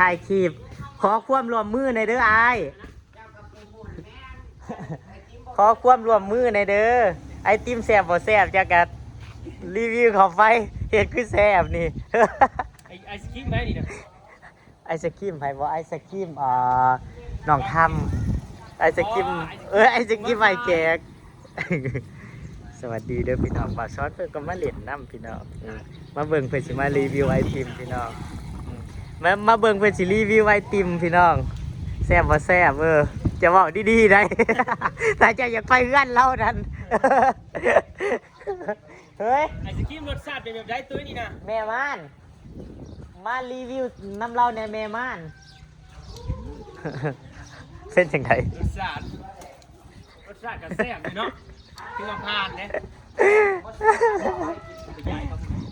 ຖ່າຍຄລິບ ຂໍຄວາມຮ່ວມມືແດ່ເດີອ້າຍ ຂໍຄວາມຮ່ວມມືແດ່ເດີ. ໄອຕິມແຊບບໍ່ແຊບ ເຈົ້າກະຣີວິວເຂົ້າໄປ ເຮັດຄືແຊບນີ້. ໄອ ໄອສະຄຣີມໃຜນີ້ນະ? ໄອສະຄຣີມໃຜບໍ່? ໄອສະຄຣີມ ອ່າ ນ້ອງທຳ ໄອສະຄຣີມ ອໍ ໄອສະຄຣີມ ເອີ ໄອສະຄຣີມອ້າຍແຂກ. ສະຫວັດດີເດີພີ່ນ້ອງ ບ່າວຊອນເພິ່ນກໍມາຫຼິ້ນນຳພີ່ນ້ອງ ອືມ ມາເບິ່ງເພິ່ນຊິມາຣີວິວໄອຕິມພີ່ນ້ອງ ອືມ ມາ ມາເບິ່ງເພິ່ນຊິຣີວິວໄອຕິມພີ່ນ້ອງ ແຊບບໍ່ແຊບ? ເອີ ຈະເວົ້າດີໆໄດ໋ ຖ້າເຈົ້າຢາກໄປເຮືອນລາວນັ້ນ ເຮີ້ຍ ໄອສະຄຣີມລົດຊາດເປັນແບບໃດ? ຕຸ້ຍນີ້ນະ ແມ່ມ່ານ ມາຣີວິວນຳລາວແດ່ແມ່ມ່ານ ເປັນຈັ່ງໃດ? ລົດຊາດ ລົດຊາດກໍແຊບຢູ່ເນາະ ຖືວ່າຜ່ານເດ້.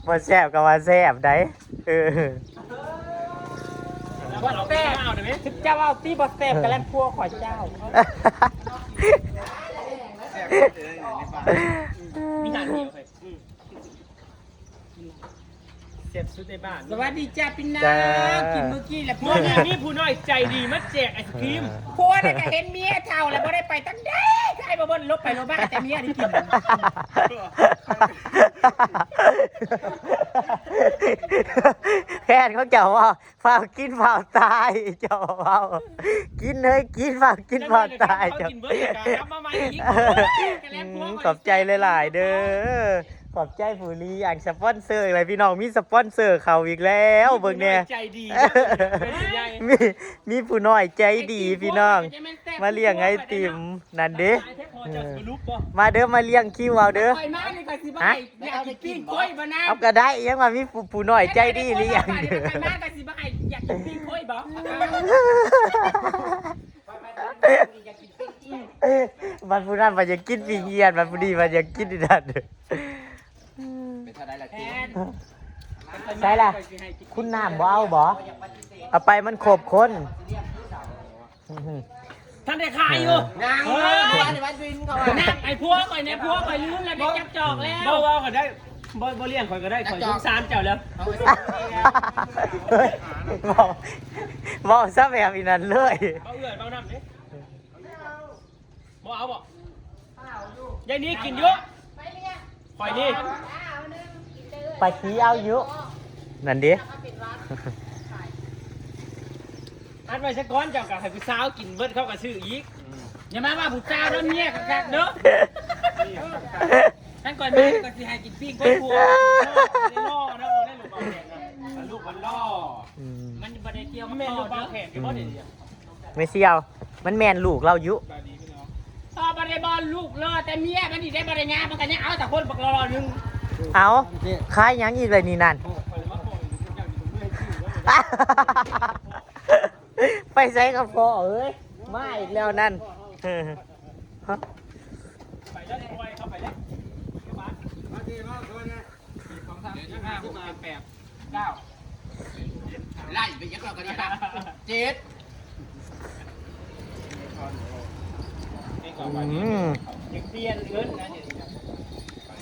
ບໍ່ແຊບກໍວ່າແຊບໄດ໋ ເອີ ບໍ່ແຊບ ເຈົ້າເວົ້າຕິ ບໍ່ແຊບກໍແລ່ນຜົວຂ້ອຍເຈົ້າ ມີຫາດດຽວ. ແຊບສຸດໃນບ້ານ. ສະຫວັດດີຈ້າພີ່ນ້ອງ ກິນມື້ກີ້ແລ້ວ ມື້ນີ້ມີຜູ້ນ້ອຍໃຈດີມາແຈກໄອສະຄຣີມ. ຜົວນັ້ນກະເຫັນເມຍເຖົ້າແລ້ວ ບໍ່ໄດ້ໄປທາງໃດ ໃຄບໍ່ເບິ່ງ ຫຼົບໄປຫຼົບມາ ແຕ່ເມຍໄດ້ກິນ. ແຜນຂອງເຈົ້າວ່າ ຟ້າວກິນຟ້າວຕາຍ ເຈົ້າເວົ້າ ກິນເຮີ້ຍກິນ ຟ້າວກິນຟ້າວຕາຍ ເຈົ້າ ກິນເບິດແລ້ວກໍກັບມາໃໝ່ອີກ. ອືມ ຂອບໃຈຫຼາຍໆເດີ ຂອບໃຈຜູ້ລີ ອັນສະປອນເຊີອີກແລ້ວພີ່ນ້ອງ ມີສະປອນເຊີເຂົ້າອີກແລ້ວ ເບິ່ງແດ່ ໃຈດີ ມີ ມີຜູ້ນ້ອຍໃຈດີພີ່ນ້ອງ ມາລ້ຽງໄອຕິມ ນັ້ນເດ້ ເອີ ມາເດີ ມາລ້ຽງຄິວເອົາເດີ. ຂ້ອຍມານີ້ຂ້ອຍຊິບໍ່ໃຫ້ ຢາກກິນປີ້ງກ້ອຍບໍ່ນະ? ເອົາກໍໄດ້ ຍັງວ່າມີຜູ້ ຜູ້ນ້ອຍໃຈດີລ້ຽງ ຂ້ອຍມາກໍຊິບໍ່ໃຫ້ ຢາກກິນປີ້ງກ້ອຍບໍ່? ບັດຜູ້ນັ້ນວ່າຢາກກິນປີ້ງກ້ອຍ ບັດຜູ້ນີ້ວ່າຢາກກິນອັນນັ້ນ. ເປັນເທົ່າໃດລະຕິ? ໃສ່ລະ ຄຸນນ້ຳບໍ່ເອົາບໍ່? ເອົາໄປ ມັນຄົບຄົນ. ອືຮຶ ທັນໄດ້ຂາຍຢູ່ ຍັງ ເອີ ບໍ່ທັນໄດ້ມາກິນເຂົາວ່າ ນ້ຳໃຫ້ຜົວຂ້ອຍແດ່ ຜົວຂ້ອຍລືມແລ້ວ ໄດ້ຈັກຈອກແລ້ວ. ບໍ່ ເວົ້າກໍໄດ້ ບໍ່ ບໍ່ລ້ຽງຂ້ອຍກໍໄດ້ ຂ້ອຍສົງສານເຈົ້າແລ້ວ. ເວົ້າ ເວົ້າຊະແບບອີ່ນັ້ນເລີຍ ເວົ້າເອື້ອຍເວົ້ານຳເດ້. ບໍ່ເອົາບໍ່? ຍາຍນີ້ກິນຢູ່ ຂ້ອຍນີ້ ປາຊີເອົາຢູ່ ນັ້ນເດ້ ອັດໄວ້ຊະກ່ອນ ເຈົ້າກໍໃຫ້ຜູ້ສາວກິນເບິດ ເຂົາກໍຊື້ອີກ. ຢ່າມາວ່າຜູ້ສາວເດີ ເມຍກໍຄັກເດີ. ຄັນຂ້ອຍມາກໍຊິໃຫ້ກິນປີ້ງກ້ອຍຜົວ ບໍ່ໄດ້ລໍເດີ ບໍ່ໄດ້ລູກເບົາແຂກນະ ລູກມັນລໍ. ອືມ ມັນບໍ່ໄດ້ກ່ຽວກັບພໍ່ເດີ ແມ່ນລູກເບົາແຂກຢູ່ບໍ່? ອືມ ນີ້ ແມ່ສ່ຽວ ມັນແມ່ນລູກລາວຢູ່ ພໍ່ບໍ່ໄດ້ບໍ່ລູກລໍ ແຕ່ເມຍມັນນີ້ໄດ້ບໍ່ໄດ້ງາມ ມັນກໍຍັງເອົາແຕ່ຄົນບັກຫຼໍ່ໆໜຶ່ງ. ເອົ້າ ຂາຍຫຍັງອີກລະນີ້ນັ້ນ ໄປໃສກັບພໍ່ເອີຍ ມາອີກແລ້ວນັ້ນ. ໄປແລ້ວ ເຂົ້າໄປແລ້ວ ມາທີ່ມາຊວນນະ. ສອງ ສາມ ສີ່ ຫ້າ ຫົກ ເຈັດ ແປດ ເກົ້າ ໄລ່ໄປຍັງເຮົາກໍໄດ້ລະ ເຈັດ. ອືມ ຍັງປ່ຽນເງິນນະ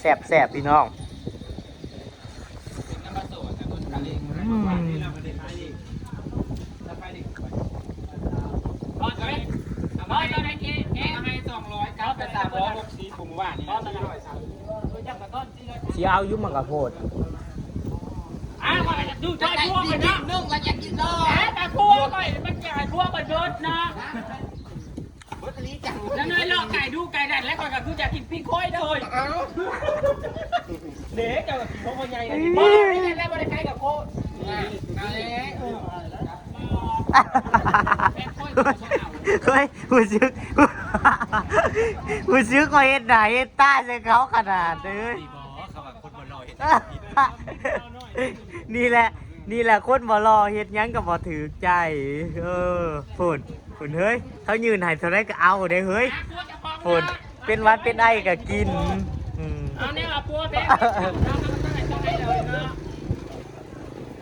ແຊບໆ ພີ່ນ້ອງ. ອືມ ຊິເອົາຢູ່ໝາກກະໂພດ ອ້າວ ວ່າຈະດູໃຈຜົວຂ້ອຍເນາະ ໜຶ່ງວ່າຈະກິນເນາະ ແຕ່ຜົວຂ້ອຍມັນຢາກໃຫ້ຜົວຂ້ອຍເບິດເນາະ ເບິດອີ່ຫຼີຈັງ ຢ່າງໜ້ອຍເລາະໄກດູໄກນັ້ນ ແລ້ວຂ້ອຍກໍຄືຢາກກິນປີ້ງກ້ອຍເດີ. ເອົ້າ ເດ້ ເຈົ້າກໍກິນຂອງພໍ່ໃຫຍ່ ບໍ່ໄດ້ ບໍ່ໄດ້ໄກກັບໂຄ ເອີ ເຮີ້ຍ ຮູ້ສຶກ ຮູ້ສຶກວ່າເຮັດໜ້າເຮັດຕາໃສ່ເຂົາຂະໜາດເລີຍ. ນີ້ແຫຼະ ນີ້ແຫຼະ ຄົນບໍ່ຫຼໍ່ເຮັດຫຍັງກໍບໍ່ຖືກໃຈ. ເອີ ພຸ້ນ ພຸ້ນເຮີ້ຍ ເຂົາຍື່ນໃຫ້ເທົ່າໃດກໍເອົາເດ້ເຮີ້ຍ ພຸ້ນ ເປັນຫວັດເປັນໄອກໍກິນ. ອືມ ເອົາແນວເອົາປົວແບບ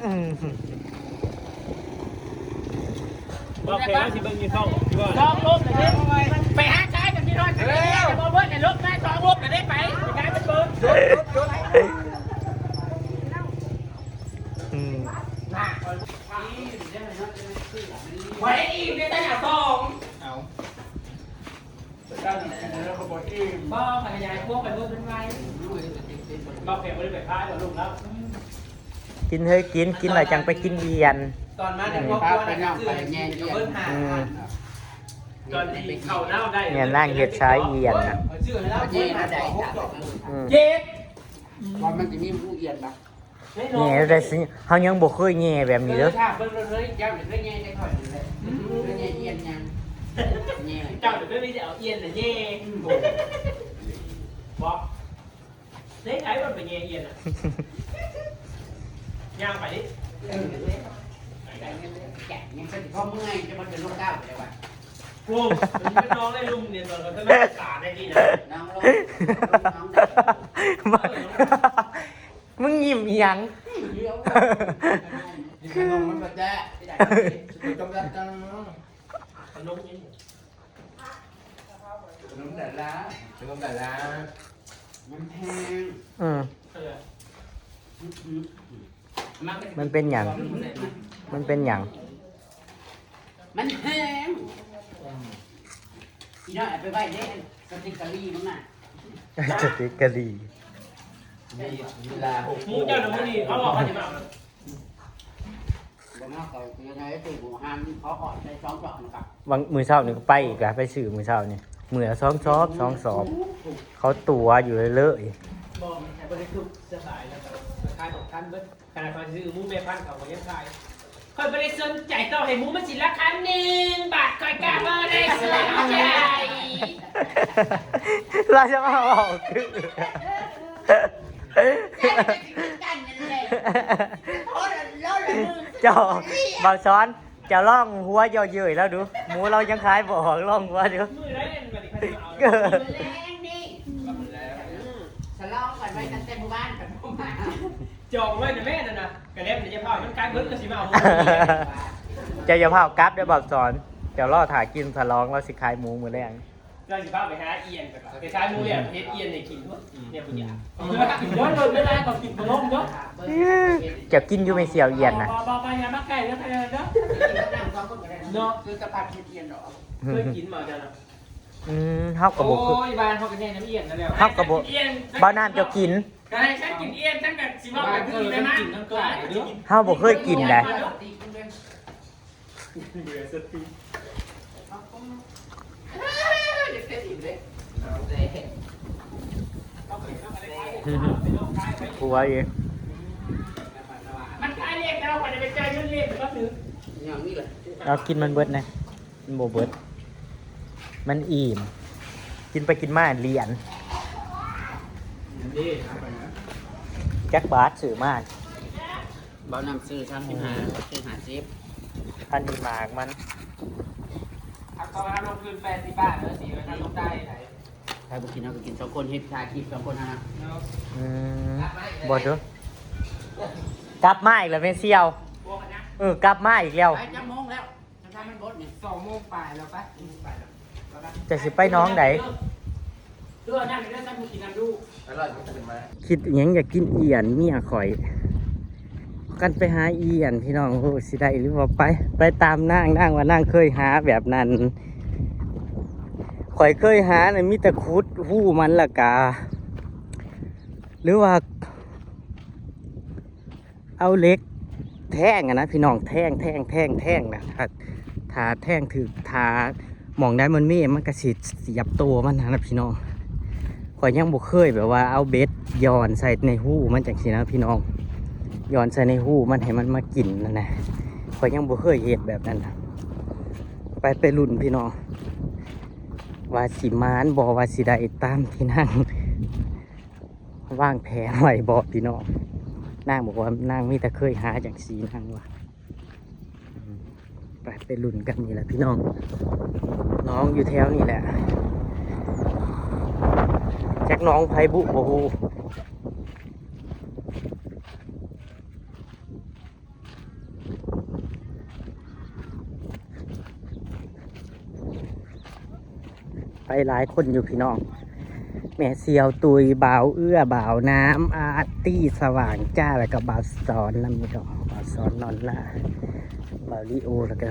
ອືມ ບໍ່ເຄີຍວ່າຊິເບິ່ງຢູ່ຊ່ອງ ຊ່ອງລົບເລີຍເດ້ ໄປຫາຊາຍກັນທີ່ນອນ ເອີ ບໍ່ເບິ່ງໃນລົບມາຊ່ອງລົບກໍໄດ້ໄປ ໄປໄກມັນເບິ່ງ ອືມ. ບໍ່ໄດ້ອີ່ມເດ້ ຕາໜ້າສອງ ເອົາ ເຈົ້າໜ້າກິນແລ້ວກໍບໍ່ອີ່ມ. ບໍ່ ຂະຫຍາຍພວກໄປເບິ່ງເພິ່ນໄວ. ບໍ່ແຂກບໍ່ໄດ້ໄປຂາຍດອກລູກແລ້ວ. ກິນເຮີ້ຍ ກິນ ກິນແລ້ວຈັ່ງໄປກິນອຽນ. ຕອນມາໃນຄອບຄົວນະ ຊື້ເຮີ້ຍກິນກໍເບິ່ງຫາ. ອືມ ຕອນທີ່ເຂົ້າເນາໄດ້ ແມ່ນນາງເຮັດສາຍອຽນນະ. ຊື້ໃຫ້ລາວເບິ່ງຫາດອກຫົກດອກ. ອືມ ເຈັດ ວ່າມັນຈະມີໝູອຽນນະ. ແຍ່ແຕ່ຊິ ເຮົາຍັງບໍ່ເຄີຍແຍ່ແບບນີ້ເດີ. ເອີ ຖາມເບິ່ງເລີຍ ເຈົ້າເຄີຍແຍ່ຈັກໜ້ອຍແຫຼະ. ເຄີຍແຍ່ອຽນຍັງ? ແຍ່ ເຈົ້າເຄີຍມີແຕ່ເອົາອຽນນະແຍ່. ອືມ ບໍ່ ເດ້ ໃຜມັນໄປແຍ່ອຽນນະ? ຍ່າງໄປດິ. ເອີ ໄປ ໄປ ຍັງຊິພໍເມື່ອຍ ຈະມາເດີນລົງກ້າວໄປໄດ້ວ່າ. ໂອ້ ມັນເປັນນ້ອງໄດ້ລຸງນີ້ ຕອນເຂົາທຳມາສາໄດ້ດີນະ ນ້ອງລົງ ນ້ອງໄດ້. ມຶງຍິ້ມອີ່ຫຍັງ? ຂະໜົມມັນບໍ່ແຈະ ຂະໜົມນີ້ ຂະໜົມດາລາ ຂະໜົມດາລາ ມັນແພງ. ອືມ ມັນເປັນຫຍັງ? ມັນເປັນຫຍັງ? ມັນແພງ. ອືມ ອີນ້ອຍເອົາໄປໄວ້ເດ້ ສະຕິກກະລີມຶງນະ ສະຕິກກະລີ. ເວລາຫົກໂມງ ໝູ່ເຈົ້ານະມື້ນີ້ເຂົາບອກເຂົາຊິມາເອົານະ. ບໍ່ມາເຂົາເຮັດໃຫ້ຕູ້ຫູຫານເຂົາອ່ອນໄດ້ສອງສອບນະ. ບາງມື້ເຊົ້ານີ້ກໍໄປອີກລະ ໄປຊື້ມື້ເຊົ້ານີ້ ມື້ລະສອງສອບ ສອງສອບ ເຂົາຕົວະຢູ່ເລື້ອຍໆ. ບໍ່ ແຕ່ບໍ່ໄດ້ຄືສະບາຍແລ້ວກໍຂາຍຂອງທັນເບິດ. ຂະໜາດຂ້ອຍຊື້ໝູແມ່ພັນເຂົາກໍຍັງຂາຍ. ຂ້ອຍບໍ່ໄດ້ສົນໃຈ ຕໍ່ໃຫ້ໝູມັນຊິລາຄາໜຶ່ງບາດ ຂ້ອຍກໍບໍ່ໄດ້ສົນໃຈ. ລາວຈະມາເວົ້າຄື ເຈົ້າ ບ່າວສອນ ເຈົ້າລອງຫົວເຍີ້າເຍີ້ຍລາວດູ ໝູລາວຍັງຂາຍບໍ່ອອກ ລອງຫົວດູ. ມື້ແລງນີ້ ສະຫຼອງກັນໄວ້ຕັ້ງແຕ່ມື້ວານກັນບໍ່ມາ. ຈອງໄວ້ນະແມ່ນັ້ນນະ ກະແລັບນີ້ຢ່າພາວ ມັນກາຍເບິດກໍຊິມາເອົາ. ເຈົ້າຢ່າພາວກັບເດີບ່າວສອນ ເຈົ້າລໍຖ້າກິນສະຫຼອງ ລາວຊິຂາຍໝູມື້ແລງ. ເຈົ້າຊິພາໄປຫາອຽນກ່ອນ ໄປຂາຍໝູແລ້ວເຮັດອຽນໃຫ້ກິນພຸ້ນ. ອືມ ແນວຜູ້ຢາກ ເດີ ເດີ ເດີ ເດີ ເດີ ເຈົ້າກິນຢູ່ແມ່ນສ່ຽວອຽນນະ. ບໍ່ ບໍ່ ບໍ່ ຢ່າມາໃກ້ເດີ ເດີ ເດີ ເນາະ ຄືສະພາບເຮັດອຽນດອກ. ເຄີຍກິນບໍ່ເຈົ້ານະ? ອືມ ເຮົາກໍບໍ່ເຄີຍ. ໂອ້ຍ ບ້ານເຮົາກໍແຍ່ນຳອຽນນັ້ນແຫຼະ ເຮົາກໍບໍ່. ບ່າວນ້ຳເຈົ້າກິນ ກໍໃຫ້ສັນກິນເອງ ສັນກໍຊິເວົ້າກັບຜູ້ນີ້ໄປມາ. ເຮົາບໍ່ເຄີຍກິນໃດ. ຜົວອີກ ມັນຂາຍເລກແລ້ວ ຂ້ອຍໄດ້ໄປຈ່າຍເງິນເລກແລ້ວ. ເອົາ ກິນມັນເບິດນະ. ມັນບໍ່ເບິດ ມັນອີ່ມ. ກິນໄປກິນມາຫຼຽນ ອັນນີ້ນະ ໄປນະ. ຈັກບາດຊື້ມາ? ບ່າວນ້ຳຊື້ສາມສິບຫ້າ ຂ້ອຍຊື້ຫ້າສິບ. ອັນນີ້ໝາກມັນ ຖ້າເຂົາວ່າລົງທຶນແປດສິບບາດ ເອີ ຊິວ່າທາງລົງໄດ້ໃດ. ໃຜບໍ່ກິນເຮົາກໍກິນສອງຄົນ ເຮັດຖ່າຍຄລິບສອງຄົນຫັ້ນນະ. ອືມ ບໍ່ເດີ ກັບມາອີກແລ້ວແມ່ສ່ຽວ. ເອີ ກັບມາອີກແລ້ວ. ໄປຈັກໂມງແລ້ວ? ຖ້າມັນບົດນີ້ ສອງໂມງປາຍແລ້ວໄປ ໄປແລ້ວ ໄປແລ້ວ. ຈະຊິໄປໜອງໃດ? ເອີ ເອົານ້ຳໃຫ້ເດີ ສັນບໍ່ກິນນ້ຳດູ. ອະລ່ອຍ ມັນຂຶ້ນມາ. ຄິດອີ່ຫຍັງ ຢາກກິນອຽນເມຍຂ້ອຍ. ກັນໄປຫາອຽນ ພີ່ນ້ອງ. ໂອ້ ຊິໄດ້ຫຼືບໍ່? ໄປ ໄປຕາມນາງ. ນາງວ່ານາງເຄີຍຫາແບບນັ້ນ. ຂ້ອຍເຄີຍຫານະ ມີແຕ່ຂຸດຮູມັນ ແລ້ວກະ ຫຼືວ່າ ເອົາເຫຼັກແທງຫັ້ນນະພີ່ນ້ອງ ແທງ ແທງ ແທງ ແທງນະ. ຖ້າ ຖ້າແທງຖືກ ຖ້າໝ່ອງໃດມັນມີ ມັນກະຊິສຽບໂຕມັນຫັ້ນນະພີ່ນ້ອງ. ຂ້ອຍຍັງບໍ່ເຄີຍແບບວ່າເອົາເບັດຢ່ອນໃສ່ໃນຮູມັນຈັ່ງຊີ້ນະພີ່ນ້ອງ ຢ່ອນໃສ່ໃນຮູມັນໃຫ້ມັນມາກິນຫັ້ນນະ. ຂ້ອຍຍັງບໍ່ເຄີຍເຮັດແບບນັ້ນ. ໄປ ໄປລຸ້ນພີ່ນ້ອງ ວ່າຊິໝານບໍ່ ວ່າຊິໄດ້ຕາມທີ່ນາງ ວາງແຜນໄວ້ບໍ່ພີ່ນ້ອງ? ນາງບອກວ່ານາງມີແຕ່ເຄີຍຫາຈັ່ງຊີ້ ນາງວ່າ. ໄປ ໄປລຸ້ນກັນນີ້ແຫຼະພີ່ນ້ອງ ໜອງຢູ່ແຖວນີ້ແຫຼະ ຈັກໜອງໃຜບຸບໍ່ຮູ້. ໄປຫຼາຍຄົນຢູ່ພີ່ນ້ອງ ແມ່ສ່ຽວ, ຕຸ້ຍ, ບ່າວເອື້ອ, ບ່າວນ້ຳ, ອາດຕີ້, ສະຫວ່າງຈ້າ ແລ້ວກໍບ່າວສອນນຳ ພີ່ນ້ອງ. ບ່າວສອນນອນລາ, ບ່າວລີໂອ ແລ້ວກໍ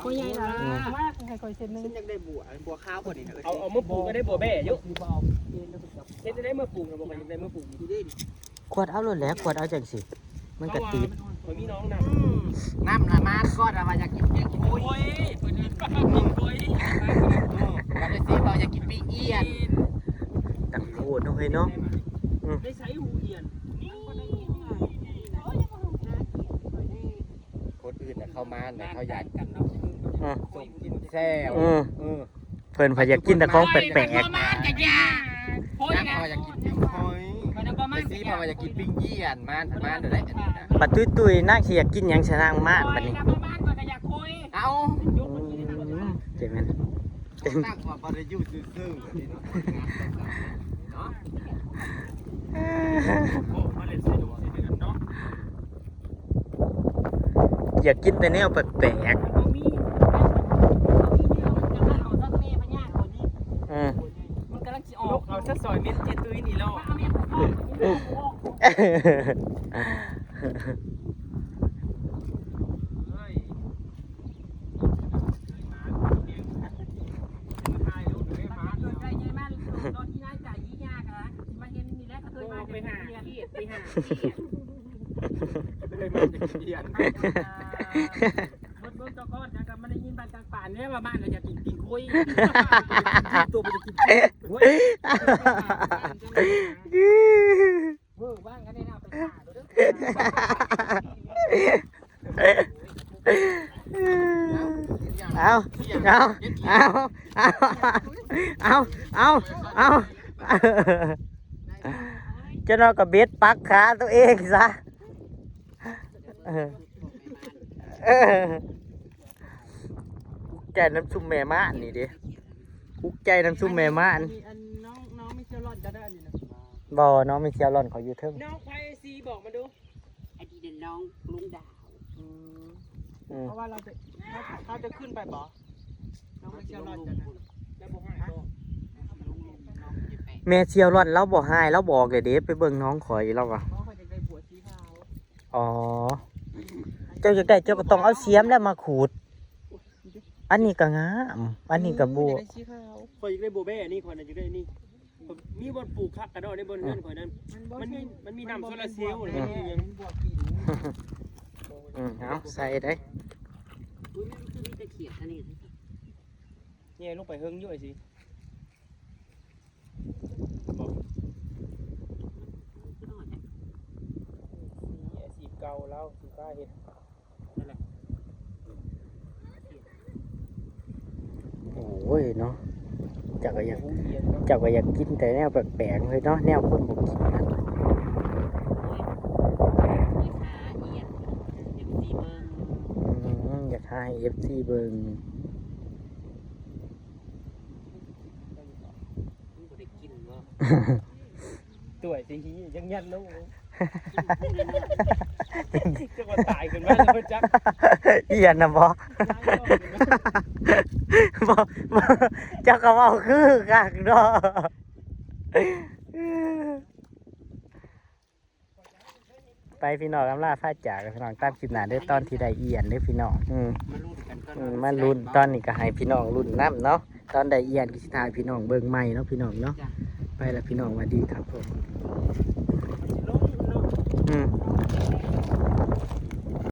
ບໍ່ໃຫຍ່ຫຼາຍ ອືມ ມາໃຫ້ຂ້ອຍເສັ້ນໜຶ່ງ ເສັ້ນຢາກໄດ້ບົວ ບົວຂາວບໍ່ນີ້ນະ ເອົາ ເອົາມາປູກກໍໄດ້ບົວແບ້ຢູ່ ເຮັດໄດ້ເມື່ອປູກນະ ບໍ່ຄ່ອຍຢາກໄດ້ເມື່ອປູກຢູ່ເດ້ນີ້ ຂວດເອົາໂລດແຫຼະ ຂວດເອົາຈັ່ງຊີ້ ມັນກະຕິດ ຂ້ອຍມີນ້ອງນຳ ອືມ ນຳລະມາກ່ອນລະວ່າຢາກກິນ ຢາກກິນ ໂອ້ຍ ໂອ້ຍ ເພິ່ນເອີ້ນວ່າກິນໂອ້ຍ ອືມ ວ່າໄດ້ຊິເວົ້າຢາກກິນປີ້ອ່ຽນ ຕັງໂພດເນາະເຮີ້ຍເນາະ ອືມ ໄດ້ໃຊ້ຫູອ່ຽນ ຄົນອື່ນນະເຂົ້າມານະ ເຂົາຢາກ ກັນເນາະ ອືມ ສົ້ມ ກິນແຊວ ອືມ ເອີ ເພິ່ນພະຢາກກິນແຕ່ຂອງແປກໆ ນາງພະຢາກກິນປີ້ງຫອຍ ໄປຊິພະຢາກກິນປີ້ງຢ້ຽນ ມານ ມານເດີ ບັດຕຸ້ຍໆ ນາງຊິຢາກກິນຫຍັງຊະນາງມານບັດນີ້ ເອົາ ອືມ ເຈແມ່ນ ຕັ້ງວ່າບໍ່ໄດ້ຢູ່ຊື່ໆ ຢາກກິນແຕ່ແນວແປກໆ ອືມ ມັນກຳລັງຊິອອກ ເອົາຊະ ຊອຍເມັນເຈຕຸ້ຍນີ້ລອດ ເອົາ ເອົາ ເອົາ ເອົາ ເອົາ ເຈົ້ານ້ອຍກໍເບັດປັກຂາຕົວເອງຊະ ເອີ ເອີ ອຸກໃຈນຳຊຸມແມ່ມ້ານນີ້ເດ້ ອຸກໃຈນຳຊຸມແມ່ມ້ານ ອັນນີ້ ອັນນ້ອງ ນ້ອງມີເຊວລອນເຈົ້າເດີ ອັນນີ້ນະ ບໍ່ ນ້ອງມີເຊວລອນເຂົາຢູ່ເທິງ ນ້ອງໃຜຊິບອກມາດູ ອັນນີ້ນະນ້ອງລຸງດາວ ອືມ ອືມ ເພາະວ່າເຮົາຈະ ເຮົາຈະຂຶ້ນໄປບໍ່ ນ້ອງມີເຊວລອນເຈົ້ານະ ແລ້ວບໍ່ໃຫ້ບໍ່ ແມ່ເຊວລອນລາວບໍ່ໃຫ້ ລາວບອກແລ້ວເດ້ ໄປເບິ່ງນ້ອງຂ້ອຍ ລາວວ່າ ອໍ ເຈົ້າຢາກໄດ້ເຈົ້າກໍຕ້ອງເອົາສຽມແລ້ວມາຂູດ ອັນນີ້ກໍງາມ ອັນນີ້ກໍບໍ່ ຂ້ອຍຢາກໄດ້ບໍ່ແບ້ນີ້ ຂ້ອຍນະຢາກໄດ້ນີ້ ມີບ່ອນປູກຄັກກະດອກໃນບ່ອນເຮືອນຂ້ອຍນັ້ນ ມັນມີ ມັນມີນ້ຳໂຊລາເຊວ ອືມ ອືມ ເອົາໃສ່ເດ້ ອຸ້ຍ ມັນຄືມີແຕ່ຂຽດອັນນີ້ ແຍ່ລົງໄປເທິງຢູ່ ໄອ້ຊິ ບອກ ອາຊີບເກົ່າລາວ ຊິພາເຮັດ ໂອ້ຍເນາະ ເຈົ້າກໍຢາກ ເຈົ້າກໍຢາກກິນແຕ່ແນວແປກໆເລີຍເນາະ ແນວຄົນບໍ່ກິນນະ ອືມ ຢາກຫາໃຫ້ເອັຟຊີເບິ່ງ ຕົວະຊິຫີຍັງຍັດລົງ ຈັກວ່າຕາຍຂຶ້ນມາແລ້ວບໍ່ຈັກ ອີ່ຫຍັງນະບໍ່ ບໍ່ ບໍ່ ເຈົ້າກໍເວົ້າຄືຄັກເນາະ ໄປພີ່ນ້ອງ ອຳລາພາຈາກ ພີ່ນ້ອງ ຕາມຄລິບໜ້າເດີ ຕອນທີ່ໄດ້ອ່ຽນເດີພີ່ນ້ອງ ອືມ ມາລຸ້ນກັນກ່ອນ ອືມ ວ່າ ມາລຸ້ນ ຊິໄດ້ ຕອນນີ້ກໍໃຫ້ພີ່ນ້ອງລຸ້ນນຳເນາະ ຕອນໄດ້ອ່ຽນກໍຊິຖ່າຍພີ່ນ້ອງເບິ່ງໃໝ່ເນາະ ພີ່ນ້ອງເນາະ ຈ້ະ ໄປລະພີ່ນ້ອງ ຫວັດດີຄັບຜົມ ມັນຊິລົງເນາະ ອືມ